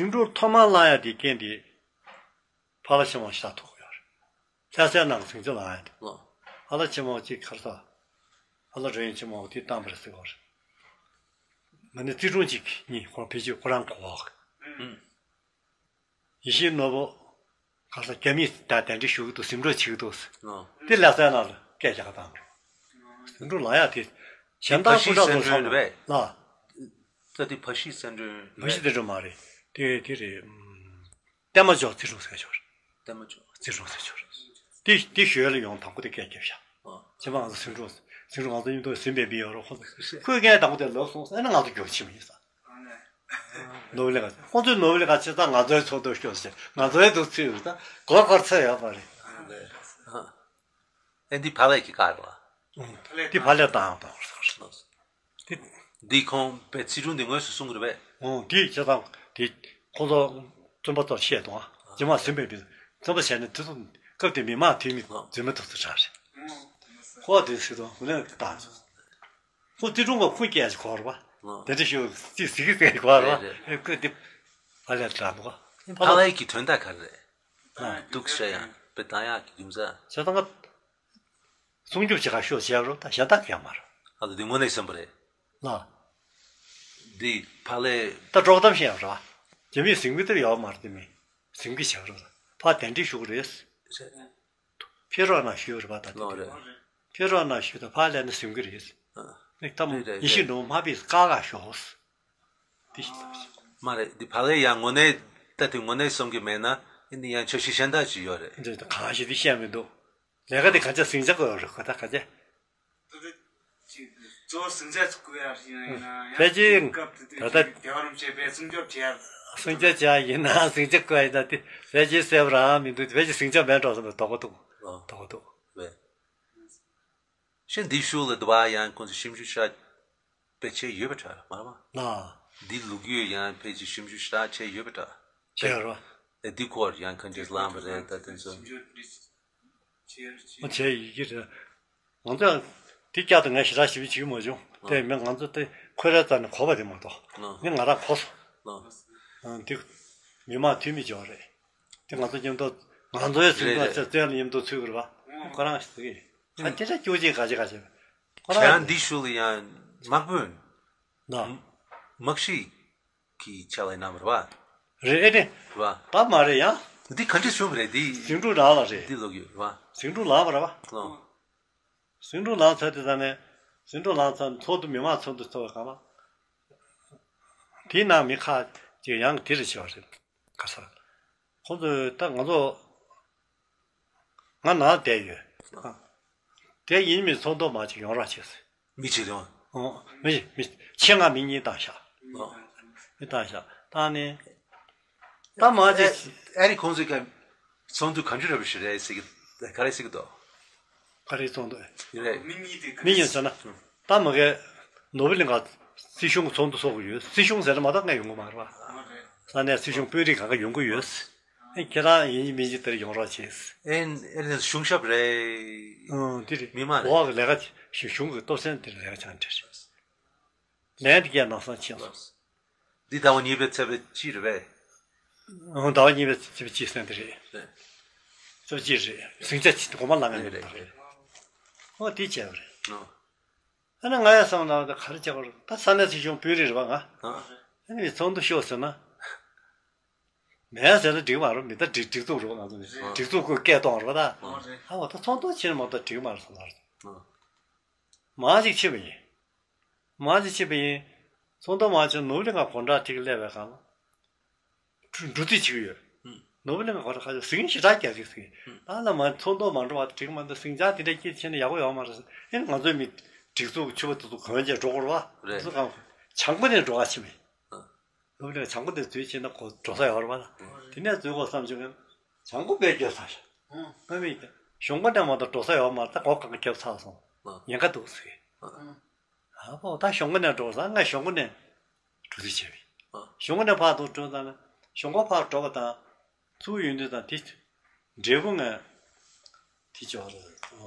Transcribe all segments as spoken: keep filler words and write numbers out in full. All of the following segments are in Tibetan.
ཟིང་འཁྲུག་ཐོག་མར་བསླངས་ཡ་དེ་རྐྱེན་དེ་ཕ་བླ་ཆེན་མོ་ཞིག་ཐུག་ཡོད་རེད། ལྷ་སའི་ནང་ཟིང་ཆ་ལངས་ཡ་དེ། ཨོ། ཕ་བླ་ཆེན་མོ་གཅིག་ཁར་ས། ཕ་བླ་རོལ་དབྱངས་ཆེན་མོ་དེ་བཏང་པ་རེད་ཟེར་བ་རེད། ང་ནི་རྩིས་དྲུང་གཅིག་གཉིས་ཁོང་ཕལ་ཆེར་ཁོ་རང་གོ་བ། ཨུ། ཡེ་ཤེས་ནོར་བུ། ག་ས་རྒྱ་མིས་ད་གདན་འདྲེན་ཞུ་གི་འདུག་ཟིང་འཁྲུག་བྱེད་ཀྱི་འདུག་ཨོ། དེ་ལྷ་སའི་ནང་ལ་སྐད་རྒྱག་ག་བཏང་འགྲོ། ཟིང་འཁྲུག་ལངས་ཡ་དེ། གཞན་དག་སྤུ་ཕ་ཤི་སེང་ཁྲོན་རེད་པས། ལ། ད་དེ་ཕ་ཤི་སེང་ཁྲོན་རེད། ཕ་ཤི་སེང་ཁྲོན་མ་རེད། དེ་དེ་རེད། ཨམ། ཏེ་མ་ཇོ་རྩིས་དྲུང་ཟེར་ཆོག་རེད། ཏེ་མ་ཇོ། རྩིས་དྲུང་ཟེར་ཆོག་རེད། དེ་དེ་ཞོལ་ལ་ཡོང་དང་པོ་དེ་སྐད་རྒྱབ་ཤག་ཨོ། ཅེ་མ་ང་ཚོ་ཟིང་འཁྲུག་ཟིང་འཁྲུག་ང་ཚོ་མཉམ་དུ་ཟིན་པའི་མི་ཡོད་རོགས་ཁོ་ཚོ་ཁོས་ངས་དང་པོ་དེ་ལབ་སོང་ཟེར་ན་ང་ཚོ་མགྱོགས་ཕྱིན་མི་ཡིན་ས། ནོར་བུ་གླིང་ག་ཁོ་ཚོས་ནོར་བུ་གླིང་ག་ཆེ་ས་ང་ཚོའི་ཚོགས་འདུ་ཤོག་ཟེར་ང་ཚོའི་འདུག་ཚུད་ཡོད་ས་གོ་གར་ཚད་ཡོད་པ་རེད། ཨ་འདི་ཕ་ལས་ཀྱི་ཀ་རེད་བ། འདི་ཕ་ལས་བཏང་བཏང་། འདི་ཁོང་པའི་རྩིས་དྲུང་འདི་དངོས་སུ་གསུང་གི་རེད་པས། འོ་དེ་བྱས་ཙང་དེ་ཁོང་ཚོ་བཙུན་པ་ཚོར་བཤད་དང་རྗེས་མ་ཟིན་པའི་བཙུན་པ་བྱས་ནས་དེ་ཚོ་སྐབས་དེ་མི་མང་འཐུས་མི་འཛུལ་མི་ཐུབ་ཚོ་གྲགས་རེད། ཁོ་དེ་སྲིད་དུ་ངོས་ལེན་བཏང་། ཁོ་རྩིས་དྲུང་ག་ཁོ་སྐད་ཅིག་གོ་རེད་པ། དེ་འདྲ་ཞུ་རྩིས་ཟིག་གི་སྐད་གོ་རེད་པ། ཁོས་དེ་ཕ་ལས་དྲག་འདུག་ག་ཕ་ལས་ཀྱི་དོན་དག་ག་རེ་རེད། འདུག་ཤ་ཡང་པའི་ད་ཡག་གི་རྒྱུ་མཚན། བྱས་ཙང་། སྲུང་སྐྱོབ་བྱེད་ག་ཤོག་བྱས་རོགས་ད་གཞན་དག་ཡང་མ་རེད། ཨ་ལ་འདི་དངོས་གནས་བསམ་པ་རེད། ལ། འདི་ཕ་ལས། ད་དཀྲོག་གཏམ་བཤད་ཡང་རེད་བ། རྒྱ་མིས་ཟིན་གི་དེར་ཡོད་མ་རེད་དེ་མི། ཟིན་གི་བྱས་རོགས་ད་ཕ་གདན་འདྲེན་ཞུ་གི་རེད། རེད། ཕེབས་རོགས་གནང་ཞུས་རེད་པ་ད་ལོ་དེ་རེད། ཕེབས་རོགས་གནང་ཞུས་ད་ཕ་ལས་ནི་ཟིན་གི་རེད། ཨ། ནི་ད་རེད་རེད་ཡིན་ཤི་རེད། འགྲོ་མ་པིས་དཀའ་ཁག་ཤོག་དེ་ཞིག་ལབ་ཤིག་མ་རེད་འདི་ཕ་ལས་ཡང་དངོས་གནས་ད་དེ་དངོས་གནས་བསམ་གི་མེད་ན་ཨ་ནི་ཡང་འཆར་གཞི་གཞན་དག་ཅིག་ཡོད་རེད། འདི་གང་ཞིག་དེ་བཤད་མི་འདུག་ལས་ཀ་དེ་ག་ཚད་ཟིང་ཆ་དགོས་རེད་ག་ད་ག་ཚད། ད་ད་ཅིག་གཙོ་བོ་ཟིང་ཆ་བཀོད་ཡག་ཡིན་ན་ཡང་ཕལ་ཆེར་སྐབས་དེ་ད་ལྟ་དུས་རྒྱལ་བ་རིན་པོ་ཆེ་པས་སྲུང་སྐྱོབ་བྱེད་ཡག་སྲུང་སྐྱོབ་བྱེད་ཡག་ཡིན་ན་ཟིང་ཆ་བཀོད་ཡག་ཡིན་ན་དེ་ཕལ་ཆེར་གསལ་པོ་རང་མི་འདུག་ཕལ་ཆེར་ཟིང་ཆ་མེད་འགྲོ་བསམ་པའི་དོགས་པ་འདུག་ཨོ། དོགས་པ་འདུག་རེད། ཤིང་འདི་ཤུགས་ལ་འདུག་པ་ཡང་ཁོང་ཚོ་ཞིབ་འཇུག་ཤ་པེ་ཆེ་ཡོད་པ་འདྲ་མ་རེད་པ། ལ། འདི་ལུག་ཡོད་ཡང་ཕལ་ཆེར་ཞིབ་འཇུག་ཤ་ཆེ་ཡོད་པ་འདྲ། ཆེ་རོ། ཨེ་འདི་ཁོར་ཡང་ག་འདྲས་ལངས་པ་རེད་ད་དེ་ཚོ། ཆེ་ཆེ། ཨ་ཆེ་ཡི་གེ་རེད། ང་ཚོ་ཡང་དེ་བསྐྱར་དུ་ངས་ཞེ་དྲག་ཞིབ་འཇུག་བྱེད་ཀྱི་མ་བྱུང་། དེ་མིན་ང་ཚོ་དེ་ཁོ་རའི་རྩ་ནས་གོ་བ་དེ་མ་གཏོགས། ཨ། ངས་ང་རང་གོ་སོང་། ཨ། འདི་མི་མང་འཐུས་མི་ཅིག་ཡོད་རེད། དེ་ང་ཚོ་མཉམ་དུ་ང་ཚོའི་ཟིང་རེད་འཁྲུག་རེད། ཚེ་བཙོན་ལ་མཉམ་དུ་ཚུད་དགོས་རེད་པ། ཁོ་རང་ཞིག་ཟེར་གི་ཡིན། ཨ་དེ་འདྲ་སྐྱོ་ཅིག་ག་ཅིག་ག་ཅིག་ཁོ་རང་ཁྱེད་རང་འདི་ཤུགས་ལ་ཡང་དམག་དཔོན་ན། དམག་ཤི་གི་ཆ་ལ་ཡིན་ནམ་རེད་པ། རེད་ཨེ་ནི། རེད་པ། ད་མ་རེད་ཡང་། འདི་ག་འདྲ་བྱུང་བ་རེད་འདི། ཟིང་འཁྲུག་རང་ལ་རེད། འདི་ལོག་ཡོད་རེད་པ། ཟིང་འཁྲུག་ལངས་པ་རེད་པ། ཨོ། ཟིང་འཁྲུག་ལངས་ཚར་དུས་ཙམ་ནས། ཟིང་འཁྲུག་ལངས་ཚར་ཚོགས་འདུ་མི་མང་ཚོགས་འདུ་ཚོགས་པའི་སྒང་ལ། དེའི་ནང་མི་ཁག་ཅིག་ཡང་དེ་རེ་བྱས་པ་རེད། ག་ས། ཁོང་ཚོས་ད་ང་ཚོ། ང་ནང་བསྡད་ཡོད། དེ་ཡིན་མིན་ཚོགས་འདུ་མང་ཅིག་ཡོང་རོགས་བྱས། མི་གཅིག་རེད་པ། ཨོ། མི་མི་ཁྱེད་ང་མི་གཉིས་བཏང་ཤག་ཨོ། མི་བཏང་ཤག་བཏང་ནས། ད་མ་ཨེ་ཅིག་ཨ་རི་ཁོང་ཚོས་ཀྱང་ཚོགས་འདུ་ག་འཇུ་ར་བ་ཞིག་རེད་ཟེར་གི་ག་རེ་ཟེར་གི་འདུག་ག་རེ་ཚོགས་འདུ་རེད། མི་གཉིས་དེ་ག་མི་རེ་གཉིས་ཟེར་ན། ད་མ་གས་ནོར་བུ་གླིང་ག་སྲིད་གཞུང་ཚོགས་འདུ་ཚོགས་གི་ཡོད། སྲིད་གཞུང་ཟེར་ན་མ་གཏོགས་ང་ཡོང་གི་མ་རེད་པ། ས་གནས་སྲིད་གཞུང་དཔོན་རིགས་གང་ག་ཡོང་གི་ཡོད། ཨེ་ཁྱེད་རང་ཡིན་གཅིག་མིན་གཅིག་དེར་ཡོང་རོགས་བྱེད། ཨེ་ཨེ་གཞུང་ཞབས་རེད། ཨང་དེ་རེད། མི་མང་རེད། འོག་གི་ལས་ཀ་གཞུང་གཞུང་གི་སྟོབས་ཆེན་དེར་ལས་ཀ་བྱ་འདྲ་རེད། ལན་དེ་གས་ནང་སང་ཕྱིན་སོང་། འདི་ཟླ་བ་གཉིས་པའི་ཚེས་པ་གཅིག་རེད་པས། ཨང་ཟླ་བ་གཉིས་པའི་ཚེས་པ་གཅིག་ཟེར་འདི་རེད། རེད། ཚེས་པ་གཅིག་རེད། ཟིང་ཆ་ཆེ་དགོང་མོ་ལངས་ངེས་རེད་རེད་པ། རེད། ཨོ་དེ་བྱས་པ་རེད། ཨོ། ཨ་ནི་ང་ཡང་བསམ་ན་ད་ག་རེ་བྱེད་དགོས་རེད། ད་ས་གནས་སྲིད་གཞུང་དཔོན་རིགས་རེད་པ་ང་། ཨ། ཨ་ནི་ཚོགས་འདུ་ཤོག་ཟེར་ན། མེད་ཟེར་ན་འགྲིག་མ་རེད། མི་ད་སྒྲིག་སྒྲིག་འཛུགས་རེད་པ། ང་ཚོ་སྒྲིག་འཛུགས་ཀྱི་སྐད་གཏོང་རེད་པ་ད། ཨ་འོ་ད་ཚོགས་འདུ་ཕྱིན་མ་གཏོགས་འགྲིག་མ་རེད་ཟེར་ལབ་རེད། མང་ཅིག་ཕྱིན་པ་ཡིན། མང་ཅིག་ཕྱིན་པ་ཡིན། ཚོགས་འདུ་མང་ཆེ་ནོར་བུ་གླིང་ག་སྒོ་འགྲམ་ཐིག་སླེབས་པའི་སྒང་ལ། འགྲོ་འགྲོ་རྩིས་བྱེད་ཀྱི་ཡོད། ནོར་བུ་གླིང་ག་སྒོ་འགྲམ་ཁ་ཤས་ཟིང་ཞེ་དྲག་རྒྱག་ཅིག་ཟིང་། ད་ལ་མ་ཚོགས་འདུ་མ་འགྲོ་བ་འགྲིག་མ་འདུག་ཟིང་ཆ་དེ་འདྲ་སྐྱེས་ཕྱིན་ན་ཡག་པོ་ཡོད་མ་རེད་ཟེར། ཨེ་ང་ཚོའི་མི་སྒྲིག་འཛུགས་ཕྱུག་པོ་དེ་ཚོ་གོན་རྗེས་འགྲོ་དགོས་རེད་པ། རེད། དེ་ཚོ་གང་བྱང་ཁོག་ནས་འགྲོ་ག་ཕྱིན་པ་ཡིན། ནོར་བུ་གླིང་བྱང་ཁོག་དེ་འཛུལ་ཕྱིན་ན་ཁོ་འགྲོ་ས་ཡོད་རེད་པ། དེ་ནས་འཛུལ་དགོས་བསམ་བྱུང་ན་བྱང་ཁོག་དཔེ་སྐྱོ་ཚར་ཤག་ཨ་མི་གཞུང་སྒོ་ནས་མ་གཏོགས་འགྲོ་ས་ཡོད་མ་རེད། ད་སྒོ་གང་ག་བརྒྱབ་ཚར་སོང་། ཉེན་ཁ་འདུག་ཟེར། ཨ་ཕོ་ད་གཞུང་སྒོ་ནས་འགྲོ་ས་ང་གཞུང་སྒོ་ནས་འགྲོ་རྩིས་བྱས་པ་ཡིན། གཞུང་སྒོ་ནས་ཕར་འགྲོ་འགྲོ་ཙང་ན་གཞུང་སྒོ་ཕར་འགྲོ་བ་དང་ཚུར་ཡོང་དུས་དང་དེ་འབྲས་བུ་ང་དེ་ཅོག་རེད།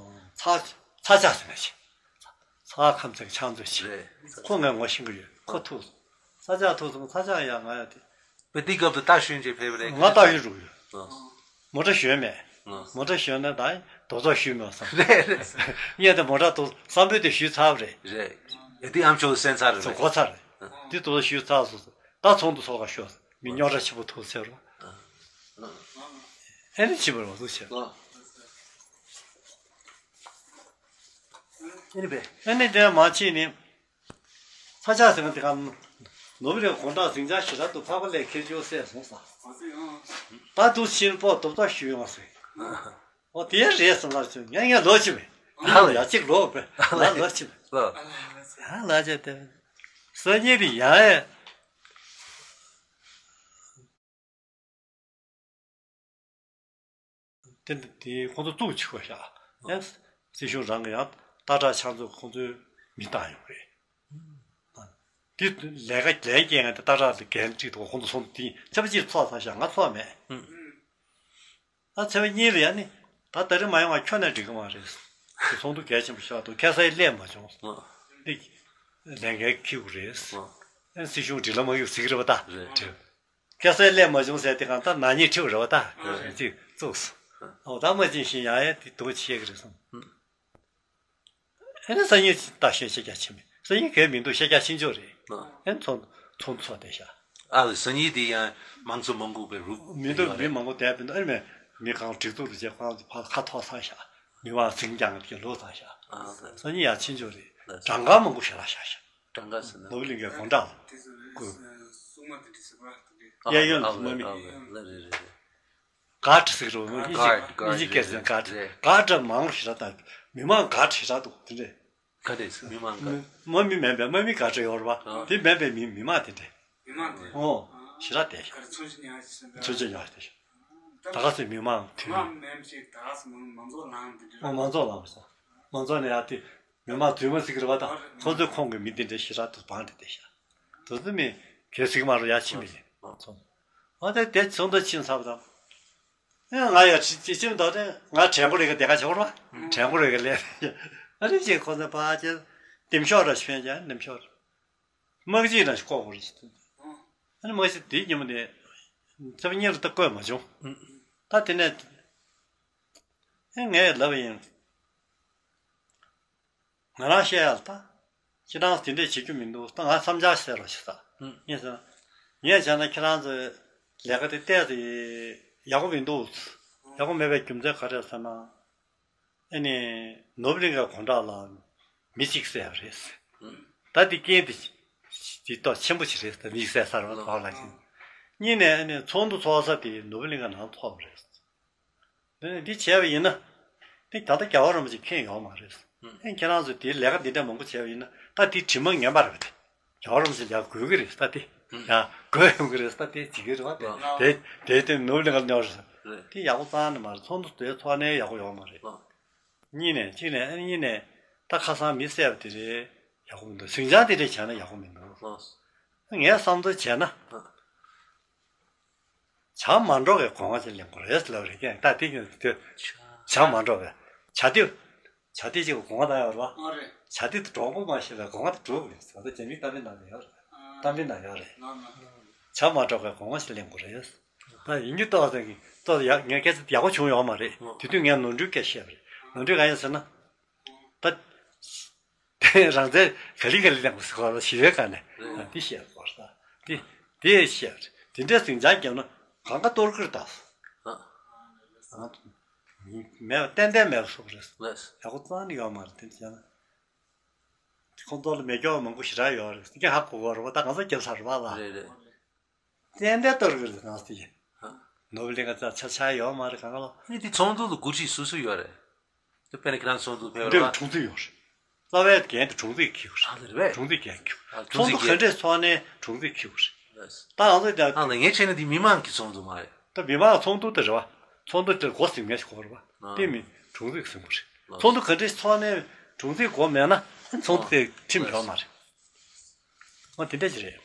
ཚ་ཚ་ཆག་ཟེར་ན་ཆེ། ཚ་ཁམས་ཚན་ཆང་མཛོད་ཆེ། རེད། ཁོ་ངས་ངོ་ཤེས་ཀྱི་ཡོད། ཁོ་ཐུག་སོང་། ཚ་ཆག་ཐུག་སོང་། ཚ་ཆག་ཡང་ང་ཡང་དེ། པས་དེའི་སྐབས་དུ་རྟ་ཞོན་བྱས་ཕེབས་པ་རེད། ང་རྟ་ཞོན་འགྲོ་གི་ཡོད། ཨ། མོ་ཊ་ཞོན་མེད། ཨ། མོ་ཊ་ཞོན་ན་ད་རྡོག་རྩ་ཞུས་མེད་བསམ། རེད་རེད། ངས་དེ་མོ་ཊ་རྡོག་བསམ་པོས་དེ་ཞུས་ཚར་བ་རེད། རེད། ཡ་དེ་ཨམ་ཅོག་གསན་ཚར་རེད། ཚོ་གོ་ཚར་རེད། ཨ། དེ་རྡོག་རྩ་ཞུས་ཚར་སོང་། ད་ཚོགས་འདུ་ཚོགས་ཁ་ཤོག་མི་རྙོག་དྲ་ཆེན་པོ་ཐུག་ཚར་རོ། ཨ། ཨེ་ནི་ཕྱི་པར་འོ་ཚོ་བྱས། ཨ། ཨེ་ནི་བས། ཨེ་ནི་དེ་མ་ཕྱིན་ནི། ས་ཆ་ཟེར་ན་དེ་ག་ནོར་བུ་རའི་དགོང་དག་ཟིང་ཆ་ཞེ་དྲག་ཏུ་འཕགས་པ་ལས་ཁྱེར་འཇུག་སད་སོང་ས། ད་དུ་ཕྱིན་པོ་རྡོག་རྩ་ཞུས་ཡོང་ཟེར། ཨོ་དེ་རེད་སོང་ལ་ཚོད་ངས་ངས་ལོ་ཕྱི་བས། ང་ལ་ཡ་གཅིག་ལོ་བས། ང་ལོ་ཕྱི་བས། ལོ། ཡང་ལ་ཆ་དེ། སང་ཉིན་དེ་ཡང་ཡ། དེ་དེ་ཁོང་ཚོ་བཙུགས་བྱེད་དགོས་ཤག་ཡང་སྲིད་གཞུང་རང་གི་ཡང་སྟག་བྲག་ཕྱག་མཛོད་ཁོང་ཚོའི་མི་བཏང་ཡོང་རེད། དེ་ལས་ཀ་ལས་རྐྱེན་ང་དེ་སྟག་བྲག་དེ་འགན་དཀྲིས་འདུག་ཁོང་ཚོ་སོང་དེ་ཆབ་ཅིག་ཚོགས་ཚར་ཤག་ང་ཚོགས་མེད། ཨ་ཚེས་པ་གཉིས་ལ་ཡ་ནི་ད་ད་རེས་མ་ཡོང་བ་ཁྱོན་ནས་འགྲིག་གི་མ་རེད། དེ་ཚོགས་འདུ་གལ་ཆེན་པོ་ཤག་འདུག་ཁ་སང་ཡི་སླེབས་མ་བྱུང་། དེ་ལས་འགན་འཁྱེར་དགོས་རེད། ཨ་སྲིད་གཞུང་འབྲེལ་ལམ་མ་ཡོད་ཟིག་རེད་པ་ད། རེད། ཁ་སང་སླེབས་མ་བྱུང་ཟེར་དེ་གང་ལྟར་ན་ནིང་ཁྲིད་པ་རེད་པ་ད། ཅིག་བཙུགས་སོང་། འོ་ད་མ་ཕྱིན་བཞིན་ཡང་ཡང་དེ་དོ་ཆེ་གི་རེད་སོང་། ཨེ་ནི་སང་ཉིན་ད་ཤེས་ཤེས་རྒྱ་ཆེ་མེད། སང་ཉིན་གལ་མི་འདུག་ཤེས་རྒྱ་ཆེ་འཇོག་རེད། ཨེ་ནི་ཚོང་ཚོང་ཚོགས་བསྡད་ཤག་ཨ་ལེ་སང་ཉིན་དེ་ཡང་མང་ཚོགས་མང་པོ་པའི་རུབ་མི་འདུག་མི་མང་པོ་བསྡད་པ་འདུག་ཨེ་ནི་མི་གང་སྒྲིག་འཛུགས་རུ་བྱས་ཁོང་ཚོ་ཕར་ཁ་ཐོག་ཚར་ཤག་མི་མང་ཟིང་རྒྱང་གི་ལོག་ཚར་ཤག་སང་ཉིན་ཡང་ཆེ་འཇོག་རེད། གྲངས་ཀ་མང་པོ་ཞེ་དྲག་བཞག་ཤག་གྲངས་ཀ་ཟེར་ན། ནོར་བུ་གླིང་གའི་དགོང་དག་ལ་སྐུ། གཡས་གཡོན་ལ་སུ་མ་མི། ལ་རེ་རེ་རེ། གཱ་ཌི་ཟེར་རོ་ཨིན་ཇི་ཨིན་ཇི་སྐད་ཟེར་གཱ་ཌི། གཱ་ཌི་མང་ཞེ་དྲག་དང་མི་མང་གཱ་ཌི་ཞེ་དྲག་འདུག་དེ་འདྲས། གཱ་ཌི་ཟེར་མི་མང་གཱ་ཌི། དམག་མི་མིན་པའི་དམག་མི་གཱ་ཌི་ཡོད་རེད་པ། དེ་མིན་པའི་མི་མི་མང་དེ་འདྲས། མི་མང་དེ། ཨོ་ཞེ་དྲག་དེ་ཤ། ག་རེ་མཚོན་ཆ་ཉག་ཅིག་ཟེར་འདྲ། མཚོན་ཆ་ཉག་ཅིག་དེ་ཤ། ད་ག་ཚོད་མི་མང་དེ། མི་མང་མིན་ཞིག་ད་ག་ཚོད་མང་མང་ཚོགས་ལངས་དེ་འདྲས། ཨོ་མང་ཚོགས་ལངས་པ་ས། མང་ཚོགས་ནས་ཡ་དེ། མི་མང་རྫུན་མ་ཟེར་གི་རེད་པ་ད། ཁོ་ཚོའི་ཁོངས་ཀྱི་མི་དེ་འདྲ་ཞེ་དྲག་ཏུ་བང་སྒྲིག་བསྡད་ཤག་དེ་ཚོ་མི་གལ་སྲིད་མ་རུ་ཡ་ཕྱིན་པ་ཡིན། ཨ་དེ་དེ་ཚོང་དུ་ཕྱིན་ཚར་བ་དང་། ཨེ་ང་ཡ་ཁྲི་ཅི་ཅིམ་དང་དེ་ང་དྲན་གོ་རེ་ག་དེ་ག་ཆོག་ར། དྲན་གོ་རེ་ག་ལས། ཨ་རེ་ཅིག་ཁོ་ཚོ་ཕ་ཅེ་དེམ་ཤོག་ར་ཤོད་ཀྱང་དེམ་ཤོག་ར། དམག་སྤྱི་ར་ཞིག་ལྐོག་གོ་རེ་ཞིག་ཨ་ནི་དམག་སྤྱི་དེའི་ཉིན་མོ་ནས་ཚེས་པ་གཉིས་ལ་ད་བསྐོས་མ་བྱུང་། ད་དེ་ནས་ཨེ་ངས་ལབ་ཡིན། ང་རང་བཤད་ཡག་ལ་ད། ཁྱེད་རང་དེ་འདྲས་བྱེད་རྒྱུ་མི་འདུག་ད་ང་བསམ་འཆར་གསལ་རོགས་ཞེས་ད། ངས་ཟེར་ན། ངས་བྱས་ན་ཁྱེད་རང་ཚོའི་ལས་ཀ་དེ་ཏོག་ཙམ་ཡག་པོ་མི་འདུག་ཡག་པོ་མེད་པའི་རྒྱུ་མཚན་ག་རེ་ཟེར་ན། ཨ་ནི། ནོར་བུ་གླིང་གའི་དགོང་དག་ལ་མི་གཅིག་བསད་པ་རེད། ད་དེ་རྐྱེན་དེ། དེ་ཏོག་ཆེན་པོ་ཞིག་རེད་ད་མི་གཅིག་བསད་ཚར་བ་ལ་ལ་ཅིག་གཉིས་ནས་ཨ་ནི་ཚོགས་འདུ་ཚོགས་ས་དེ་ནོར་བུ་གླིང་ག་ནང་ཚོགས་པ་རེད། འདི་ནི་འདི་བྱས་པ་ཡིན་ན། འདི་ད་ལྟ་རྒྱལ་བ་རིན་པོ་ཆེ་མཁྱེན་ཡོད་མ་རེད། ཨེ་ཁྱེད་རང་ཚོས་དེའི་ལས་ཀ་འདི་འདྲ་མང་པོ་བྱས་པ་ཡིན་ན་ད་དེ་དྲི་མ་ངན་པ་རེད་པ་དེ། རྒྱལ་བ་རིན་པོ་ཆེ་ཡར་དགོས་ཀྱི་རེད་ད་དེ། ཡར་དགོས་ཡོང་གི་རེད་ད་དེ་བྱེད་ཀྱི་རེད་པ་དེ། དེ་དེ་དེ་ནོར་བུ་གླིང་ག་ཉོ་རེད། དེ་ཡག་པོ་རྩ་ནས་མ་རེད། ཚོགས་འདུ་དེ་ཚོགས་ནས་ཡག་པོ་ཡོང་མ་རེད། གཉིས་ནས་གཅིག་ནས་ཨེ་གཉིས་ནས་ད་ཁ་སང་མི་བསད་པ་དེ་རེད་ཡག་པོ་མི་འདུག་ཟིང་ཆ་དེ་འདྲས་བྱས་ན་ཡག་པོ་མི་འདུག་ངས་བསམ་ཚུལ་བྱས་ན། བྱ་མ་འགྲོ་བའི་སྒོ་ང་ཅིག་ལེན་དགོས་རེད་ལབ་རེད་ཀྱང་ད་དེ་ཀྱང་དེ་བྱ་མ་འགྲོ་བའི་བྱ་དེ་བྱ་དེ་ཅིག་སྒོ་ང་ད་ཡོད་རེད་བ། བྱ་དེ་གྲོགས་པོ་མ་ཤེས་པའི་སྒོ་ང་དེ་གྲུབ་རེད་ཟེར་ད་རྒྱ་མིའི་གཏམ་དཔེ་ནང་ལ་ཡོད་རེད། གཏམ་དཔེ་ནང་ཡོད་རེད། བྱ་མ་འགྲོ་བའི་སྒོ་ང་ཞིག་ལེན་དགོས་རེད། ད་ཡིན་རྒྱུ་ཏོག་ཙམ་གྱི་ཏོག་ཙམ་ཡག་ངས་སྐད་ཆ་ཡག་པོ་བྱུང་ཡོད་མ་རེད། དེ་དུས་ངས་ནོར་འཁྲུལ་སྐད་བཤད་པ་རེད། ནོར་འཁྲུལ་གང་ཡིན་ཟེར་ན། ད། དེ་རང་བཙན་ག་ལེ་ག་ལེ་ལེན་དགོས་ཟེར་གོ་ར་ཞི་བའི་སྒང་ནས་འདི་བཤད་དགོས་ར། འདི་འདི་བཤད་དེ་འདྲའི་ཟིང་ཆ་བརྒྱབ་ན་གང་ག་གཏོར་གི་རེད་ད། མེད་པ་ཏན་ཏན་མེད་པ་བཟོ་གི་རེད། ཡག་པོ་རྩ་ནས་ཡོད་མ་རེད་དེ་འདྲ་བྱས་ན། ཁོང་ཚོ་ལ་མེ་སྒྱོགས་མང་པོ་ཞེ་དྲག་ཡོད་རེད་དེ་ཀྱང་ཧ་གོ་གོ་རེད་པ་ད་ང་ཚོ་རྒྱབ་ཚར་རེད་པ་ལ། རེད་རེད། ཏན་ཏན་གཏོར་གི་རེད་ང་ཚོ་དེ། ནོར་བུ་གླིང་ག་ཚ་ཆ་ཆ་ཡོད་མ་རེད་གང་ག་ལ། ཨ་ནི་དེ་ཚོགས་འདུ་ལ་འགོ་ཁྲིད་སུ་སུ་ཡོད་རེད། དེ་དཔེར་ན་ཁྱེད་རང་ཚོགས་འདུ་ཕེབས་རེད་པ། འདིར་དྲུང་འཛིན་ཡོད་རེད། རྩ་བའི་འགན་དེ་དྲུང་འཛིན་འཁྱེར་ཡོད་རེད། ཨ་ལེ་རེད་པས། དྲུང་འཛིན་འགན་འཁྱེར། ཨ་ཚོགས་འདུ་ག་འདྲས་ཚོགས་ནའི་དྲུང་འཛིན་འཁྱེར་ཡོད་རེད། ད་ང་ཚོ་ད། ཨ་ལེ་ངས་བྱས་ན་འདི་མི་མང་གི་ཚོགས་འདུ་མ་རེད། ད་མི་མང་ཚོགས་འདུ་དེ་རེད་པ། ཚོགས་འདུ་དེར་འགོ་ཟིན་མཁན་ཞིག་དགོས་རེད་པ། དེ་མིན་དྲུང་འཛིན་ཟིན་དགོས་རེད། ཚོགས་འདུ་ག་འདྲས་ཚོགས་ནའི་དྲུང་འཛིན་འགོ་མེད་ན་ཚོགས་འདུ་དེ་ཁྲིམས་ཡོད་མ་རེད། ཨ་དེ་འདྲ་ཅིག་རེད།